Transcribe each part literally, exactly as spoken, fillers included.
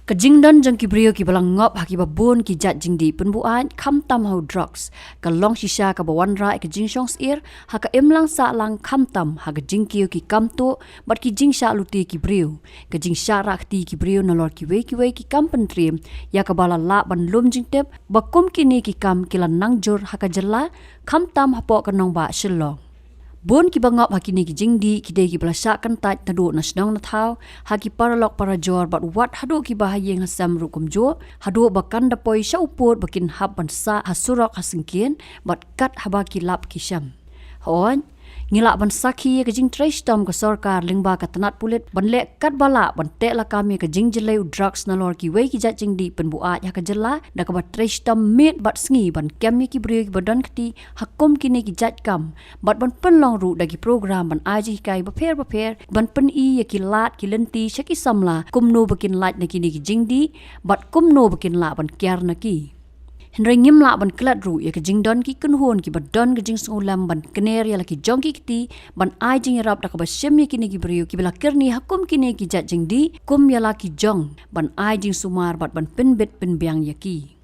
Ka jingdon jong ki briew kiba la ngop ha kiba bun ki jait jingdih pynbuaid, khamtam ha u drugs, ka long shisha kaba wanrah ïa ka jingshongsyier ha ka imlang sahlang, khamtam ha ka jingkiew ki kam tuh bad ki jingshah luti ki briew, ka jingshah rah kti ki briew nalor kiwei kiwei ki kam pyntriem, ïa kaba la lah ban lum jingtip ba kum kine ki kam ki la nang jur ha ka jylla, khamtam hapoh ka nongbah Shillong. Bun kiba ngop ha kine ki jingdih ki dei kiba la shah kyntait naduh na shnong na thaw, ha ki paralok parajor bad wat haduh kiba ha ïing ha sem ruh kumjuh, haduh ba kan da poi sha u pud ba kin hap ban sah ha surok ha syngkien bad kat haba ki lap ki shem. Hooid, ngi lah ban sakhi ïa ka jingtrei shitom ka sorkar lyngba ka tnat pulit ban leh katba lah ban teh lakam ïa ka jingjyllei u drugs nalor kiwei ki jait jingdih pynbuaid ha ka jylla, da kaba trei shitom miet bad sngi ban kem ïa ki briew kiba don kti ha kum kine ki jait kam, bad ban pynlong ruh da ki program ban ai jinghikai bapher bapher, ban pyni ïa ki lad ki lynti sha ki samla kumno ba kin lait na kine ki jingdih bad kumno ba kin lah ban kiar na ki. Hynrei ngim lah ban klet ruh ïa ka jingdon ki kynhun kiba don ka jingsngewlem ban kner ïa la ki jong ki kti ban ai jingïarap da kaba shim ïa kine ki briew kiba la kyrni ha kum kine ki jait jingdih kum ïa la ki jong ban ai jingsumar bad ban pynbit pynbiang ïa ki.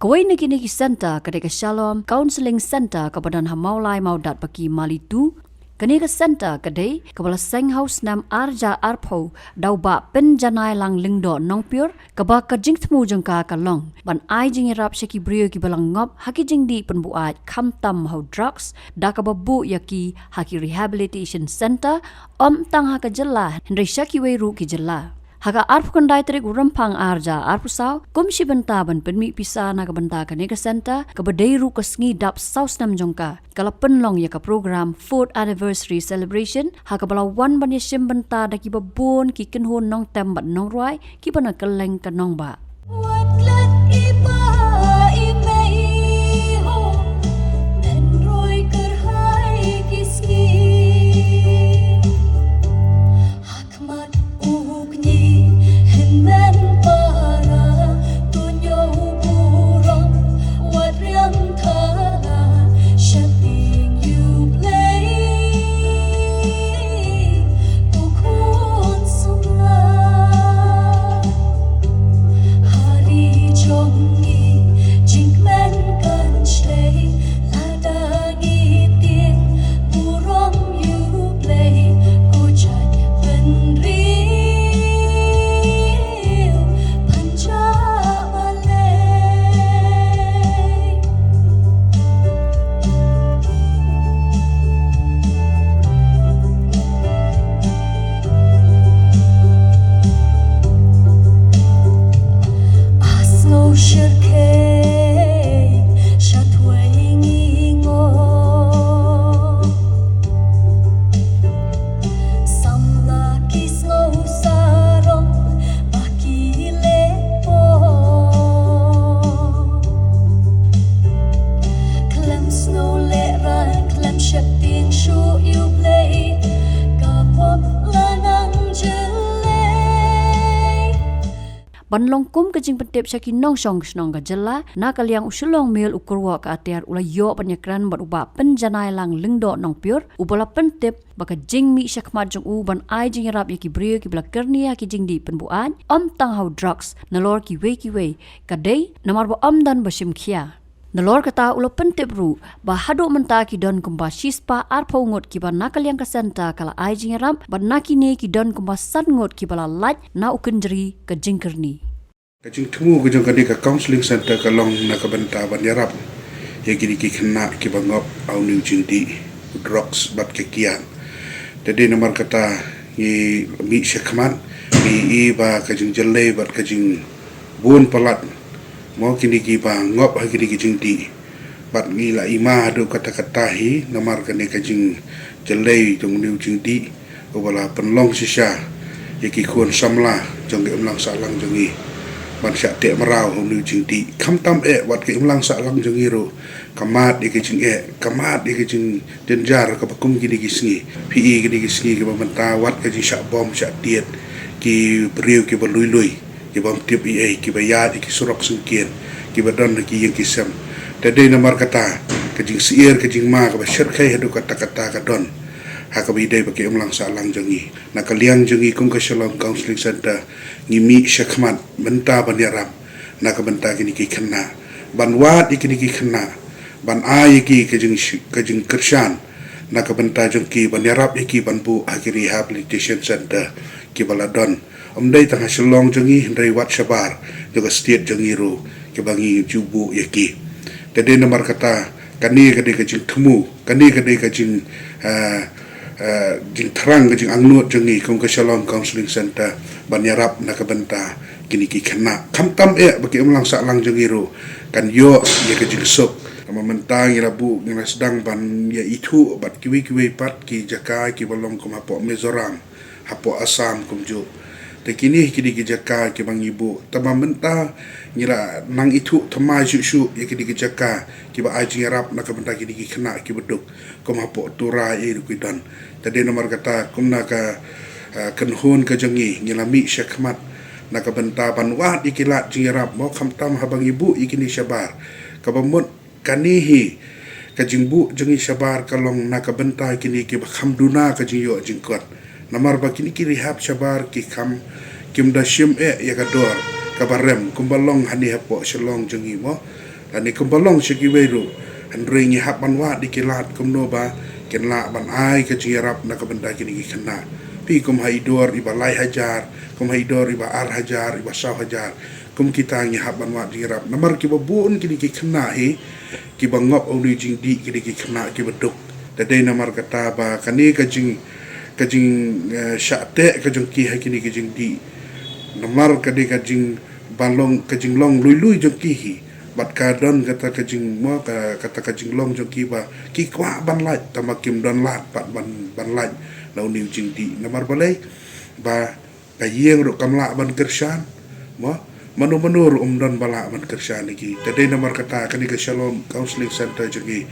Kawei na kine ki centre ka dei ka Shalom Counselling Centre kaba don ha Mawlai Mawdat Baki Mali two. Kane ka centre ka dei kaba la seng ha u snem ar hajar arphew da u Bah Pynjanai Lang Lyngdoh Nongpyur, kaba ka jingthmu jong ka ka long ban ai jingïarap sha ki briew kiba la ngop ha ki jingdih pynbuaid, khamtam ha u drugs, da kaba buh ïa ki ha ki rehabilitation centre, ym tang ha ka jylla hynrei sha kiwei ruh ki jylla. Ha ka arphew khyndai tarik u Rymphang ar hajar arphew saw, kum shi bynta ban pynmih pisa na ka bynta kane ka centre, kaba dei ruh ka sngi dap saw snem jong ka, ka la pynlong ïa ka program Fourth Anniversary Celebration, ha kaba la wan ban ïashim bynta da kiba bun ki kynhun nongtem bad nongrwai kiba na kylleng ka nongbah. Wat klet i pa i mei i ho, men roi kyrhai ki sngi. Ha khmat u kñi hynmen para, to ñiew burom wat riam thala, sheptieng ïa U Blei, ko khun samla. Ha ri jong ngi jingkmen kan shlei, lada ngi tieng burom ïa U Blei, ko jait bynriew pynjah balei. A sngew shyrkhei sha thwei ngi ngop. Samla ki sngew sarong ba ki leh pop. Khlem sngew lehraiñ, khlem sheptieng shuh ïa U Blei, ka pop la nang jyllei. Ban long kum ka jingpyntip sha ki nongshong shnong ka jylla, na ka liang u Shillong Mail u kyrwoh ka atiar u la ïoh ban ïakren bad u Bah Pynjanai Lang Lyngdoh Nongpyur, uba la pyntip ba ka jingmih shakhmat jong u ban ai jingïarap ïa ki briew kiba la kyrni ha ki jingdih pynbuaid, ym tang ha u drugs, nalor kiwei kiwei, ka dei namar ba ym don ba shim khia. Nalor kata u la pyntip ruh ba haduh mynta ki don kumba shispah arphew ngut kiba na ka liang ka centre ka la ai jingïarap, bad na kine ki don kumba san ngut kiba la lait na u kynjri ka jingkyrni. Ka jingthmu ka jong kane ka counselling centre ka long na ka bynta ban ïarap ïa kine ki khynnah kiba ngop ha une u jingdih drugs bad ka kiad. Te dei namar kata ngi mih shakhmat, ngi i ba ka jingjyllei bad ka jingbun palat, mo, kine kiba ngop ha kine ki jingdih. Bad ngi la i ma haduh katta katta hi namar kane ka jingjyllei jong une u jingdih, uba la pynlong shisha ïa ki khun samla jong ka imlang sahlang jong ngi ban shah teh mraw ha une u jingdih. Khamtam eh, wat ka imlang sahlang jong ngi ruh ka mad ïa ka jingeh, ka mad ïa ka jingjynjar kaba kum kine ki sngi. Phi i kine ki sngi kiba mynta, wat ka jingshah bom shah tied, ki briew kiba lui lui, kiba ym tip ei ei, kiba ïaid ha ki surok syngkien, kiba don ha ki ïing ki sem. Te dei namar kata ka jingsyier ka jingma kaba shyrkhei haduh katta katta ka don. Ha kaba ïadei bad ka imlang sahlang jong ngi, na ka liang jong ngi kum ka Shalom Counseling Center, ngi mih shakhmat mynta ban ïarap na ka bynta kine ki khynnah, ban wad ïa kine ki khynnah, ban ai ïa ki ka jing, ka jingkyrshan na ka bynta jong ki, ban ïarap ïa ki ban buh ha ki rehabilitation center kiba la don. Ym dei tang ha Shillong jong ngi, hynrei wat shabar jong ka state jong ngi ruh, kiba ngi ju buh ïa ki. Te dei namar kata, kane ka dei ka jingthmu, kane ka dei ka jing, ah, ah, jingthrang, ka jingangnud jong ngi kum ka Shalom Counseling Center ban ïarap na ka bynta kine ki khynnah. Khamtam eh ba ka imlang sahlang jong ngi ruh kan ïoh ïa ka jingsuk. Namar mynta ngi la buh, ngi la sdang ban ïa ithuh bad kiwei kiwei pat ki jaka kiba long kum hapoh Mizoram, hapoh Assam kumjuh. Te kine, kine ki jaka kiba ngi buh. Tangba mynta ngi la nang ithuh thymmai shuh shuh ïa kine ki jaka kiba ai jingïarap na ka bynta kine ki khynnah kiba duk, kum hapoh Tura ïa ruh ki don. Te dei namar kata, kum na ka, ah, kynhun ka jong ngi, ngi la mih shakhmat na ka bynta ban wad ïa ki lad jingïarap, mo, khamtam haba ngi buh ïa kine shabar. Kaba mut kane hi, ka jingbuh jong ngi shabar ka long na ka bynta kine kiba kham duna ka jingïoh jingkot. Namar ba kine ki rehab shabar ki kham, kim da shim eh ïa ka dor kaba rem kumba long hangne hapoh Shillong jong ngi, mo, lane kumba long sha kiwei ruh. Hynrei ngi hap ban wad ïa ki lad kumno ba kin lah ban ai ka jingïarap na ka bynta kine ki khynnah. Phi, kum ha i dor iba lai hajar, kum ha i dor iba ar hajar, iba saw hajar, kum kita ngi hap ban wad jingïarap. Namar kiba bun kine ki khynnah hi kiba ngop ha une u jingdih, kine ki khynnah kiba duk. Te dei namar kata ba kane ka jing, ka jing, eh, shah teh ka jong ki ha kine ki jingdih. Namar ka dei ka jingba long, ka jinglong lui lui jong ki hi. Bad ka don kata ka jing, mo, ka, kata ka jinglong jong ki ba ki kwah ban lait, tangba kim don lad pat ban, ban lait na une u jingdih. Namar balei? Ba ka ïing ruh kam lah ban kyrshan, mo, mano mano ruh um don ba lah ban kyrshan ïa ki. Te dei namar kata kane ka Shalom Counseling Center jong ngi,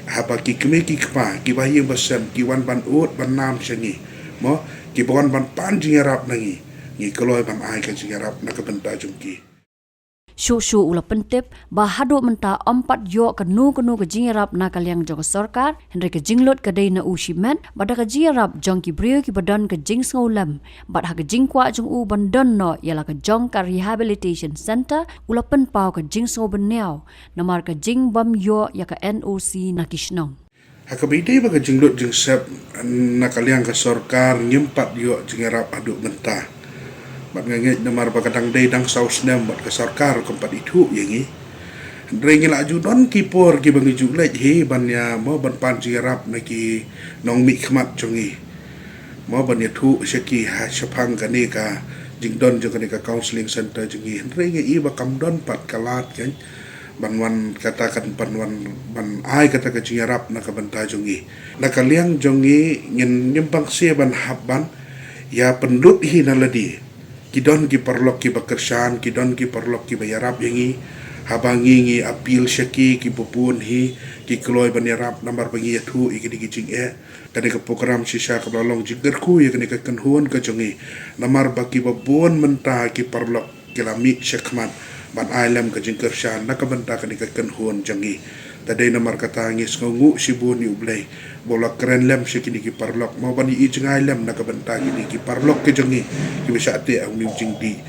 haba ki kmie ki kpa, kiba ha ïing ba sem, ki wan ban ud ban nam sha ngi, mo, kiba wan ban pan jingïarap na ngi, ngi kloi ban ai ka jingïarap na ka bynta jong ki. Shuh shuh u la pyntip ba haduh mynta ym pat ïoh kano kano ka jingïarap na ka liang jong ka sorkar, hynrei ka jinglut ka dei na u shimet, bad da ka jingïarap jong ki briew kiba don ka jingsngewlem, bad ha ka jingkwah jong u ban don noh ïa la ka jong ka rehabilitation center, u la pynpaw ka jingsngewbha bniaw namar ka jingbym ïoh ïa ka N O C na ki shnong. Ha kaba ïadei bad ka jinglut jingsep na ka liang ka sorkar, ngim pat ïoh jingïarap haduh mynta. Bad nga ngeit namar ba ka dang dei dang saw snem bad ka sorkar kam pat ithuh ïa ngi. Hynrei ngi la ju don ki por kiba ngi ju leit hi ban ïa, mo, ban pan jingïarap na ki nongmihkhmat jong ngi, mo, ban ïathuh sha ki ha shaphang kane ka jingdon jong kane ka counseling center jong ngi. Hynrei ngi i ba kam don pat ka lad kan ban wan kata, kan ban wan ban ai kata ka jingïarap na ka bynta jong ngi. Na ka liang jong ngi, ngin, ngim pang se ban hap ban ïa pynlut hi na lade. Ki don ki paralok kiba kyrshan, ki don ki paralok kiba ïarap ïa ngi. Haba ngi, ngi appeal sha ki, kiba bun hi ki kloi ban ïarap namar ba ngi ïathuh ïa kine ki jingeh. Kane ka program shisha kaba la long jingkyrkhu ïa kane ka kynhun ka jong ngi. Namar ba kiba bun mynta ki paralok ki la mih shakhmat ban ai lem ka jingkyrshan na ka bynta kane ka kynhun jong ngi. Te dei namar kata ngi sngewnguh shibun ïa U Blei ba u la kren lem sha kine ki paralok, mo, ban ïohi jngai lem na ka bynta kine ki paralok ki jong ngi kiba shah teh ha une u jingdih.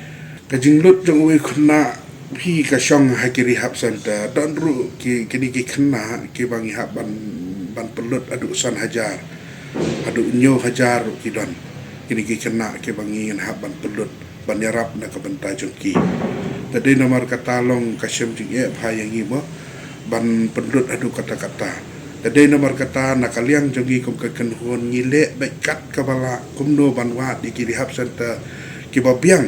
Ka jinglut jong uwei u khynnah phi ka shong ha ki rehab center, don ruh ki, kine ki khynnah kiba ngi hap ban, ban pynlut haduh san hajar, haduh hynñiew hajar ruh ki don. Kine ki khynnah kiba ngi ngin hap ban pynlut ban ïarap na ka bynta jong ki. Te dei namar kata long ka shem jingeh bha ïa ngi, mo, ban pynlut haduh katta katta. Te dei namar kata na ka liang jong ngi kum ka kynhun ngi leh beit kat kaba lah kumno ban wad ïa ki rehab center kiba biang,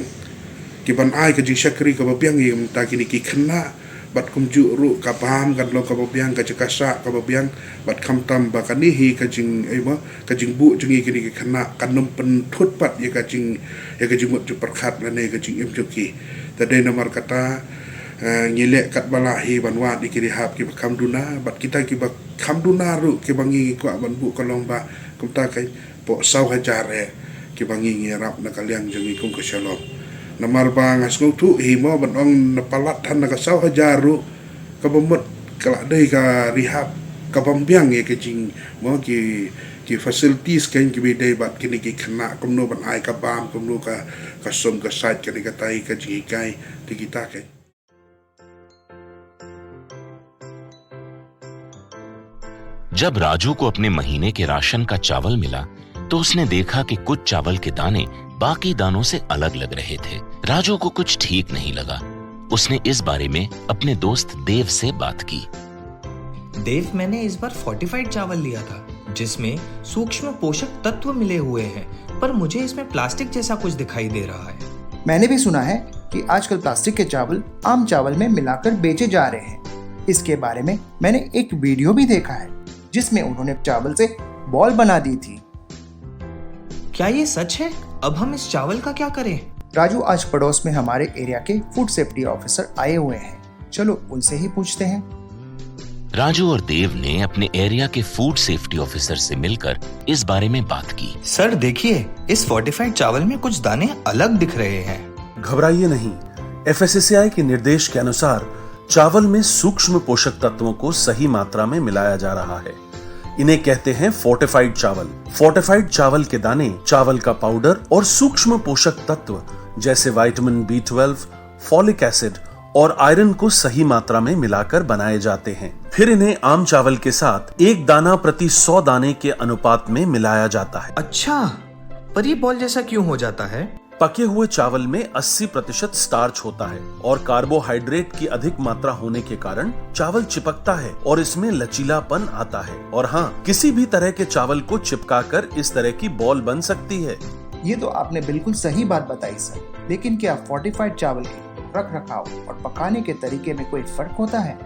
kiban ai ka jingshakri kaba biang ïa mynta kine ki khynnah, bad kumjuh ruh ka bam kan long kaba biang, ka jaka sah kaba biang, bad khamtam ba kane hi ka jing, eh, mo, ka jingbuh jong ngi kine ki khynnah kan ym pynthut pat ïa ka jing, ïa ka jingmut jingpyrkhat lane ka jingim jong ki. Te dei namar kata, eh, ngi leh katba lah hi ban wad ïa ki rehab kiba kham duna, bad kita kiba kham duna ruh kiba ngi kwah ban buh ka long ba kumta ka hapoh saw hajar eh kiba ngi ngi ïarap na ka liang jong ngi kum ka Shalom. Namar ba nga sngewthuh hi, mo, ban ong na palat than na ka saw hajar ruh, kaba mut ka la dei ka rehab kabym biang ïa ka jing, mo, ki, Ki facilities kan ki bidai bad kine ki khynnah kumno ban ai ka bam, kumno ka ka sum ka sait, kane ka tai ka jingkai te kita kan. जब राजू को अपने महीने के राशन का चावल मिला, तो उसने देखा कि कुछ चावल के दाने बाकी दानों से अलग लग रहे थे। राजू को कुछ ठीक नहीं लगा। उसने इस बारे में अपने दोस्त देव से बात की। देव, मैंने इस बार फोर्टिफाइड चावल लिया था, जिसमें सूक्ष्म पोषक तत्व मिले हुए हैं, पर मुझे इसमें प्लास्टिक जैसा कुछ दिखाई दे रहा है। मैंने भी सुना है कि आजकल प्लास्टिक के चावल आम चावल में मिलाकर बेचे जा रहे हैं। इसके बारे में मैंने एक वीडियो भी देखा है, जिसमें उन्होंने चावल से बॉल बना दी थी। क्या ये सच है? अब हम इस चावल का क्या करें? राजू, आज पड़ोस में हमारे एरिया के फूड सेफ्टी ऑफिसर आए हुए हैं, चलो उनसे ही पूछते हैं। राजू और देव ने अपने एरिया के फूड सेफ्टी ऑफिसर से मिलकर इस बारे में बात की। सर, देखिए, इस फोर्टिफाइड चावल में कुछ दाने अलग दिख रहे हैं। घबराइए नहीं, एफएसएसएआई के निर्देश के अनुसार चावल में सूक्ष्म पोषक तत्वों को सही मात्रा में मिलाया जा रहा है। इन्हें कहते हैं फोर्टिफाइड चावल। फोर्टिफाइड चावल के दाने, चावल का पाउडर और सूक्ष्म पोषक तत्व जैसे vitamin B twelve, folic acid और आयरन को सही मात्रा में मिलाकर बनाए जाते हैं। फिर इन्हें आम चावल के साथ एक दाना प्रति सौ दाने के अनुपात में मिलाया जाता है। अच्छा, पर ये बॉल जैसा क्यों हो जाता है? पके हुए चावल में अस्सी प्रतिशत स्टार्च होता है और कार्बोहाइड्रेट की अधिक मात्रा होने के कारण चावल चिपकता है और इसमें लचीलापन आता है। और हाँ, किसी भी तरह के चावल को चिपकाकर इस तरह की बॉल बन सकती है। ये तो आपने बिल्कुल सही बात बताई सर, लेकिन क्या फोर्टिफाइड चावल के रख रखाव और पकाने के तरीके में कोई फर्क होता है?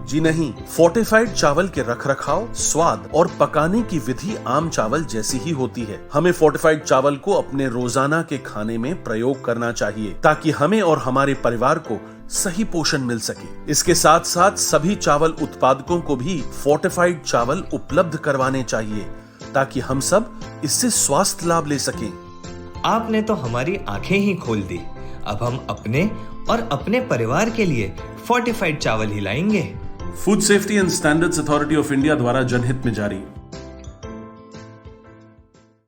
जी नहीं, फोर्टिफाइड चावल के रख रखाव, स्वाद और पकाने की विधि आम चावल जैसी ही होती है। हमें फोर्टिफाइड चावल को अपने रोजाना के खाने में प्रयोग करना चाहिए, ताकि हमें और हमारे परिवार को सही पोषण मिल सके। इसके साथ साथ सभी चावल उत्पादकों को भी फोर्टिफाइड चावल उपलब्ध करवाने चाहिए, ताकि हम सब इससे स्वास्थ्य लाभ ले सकें। आपने तो हमारी आंखें ही खोल दी। अब हम अपने और अपने परिवार के लिए फोर्टिफाइड चावल ही लाएंगे। Food safety and standards authority of India द्वारा जनहित में जारी।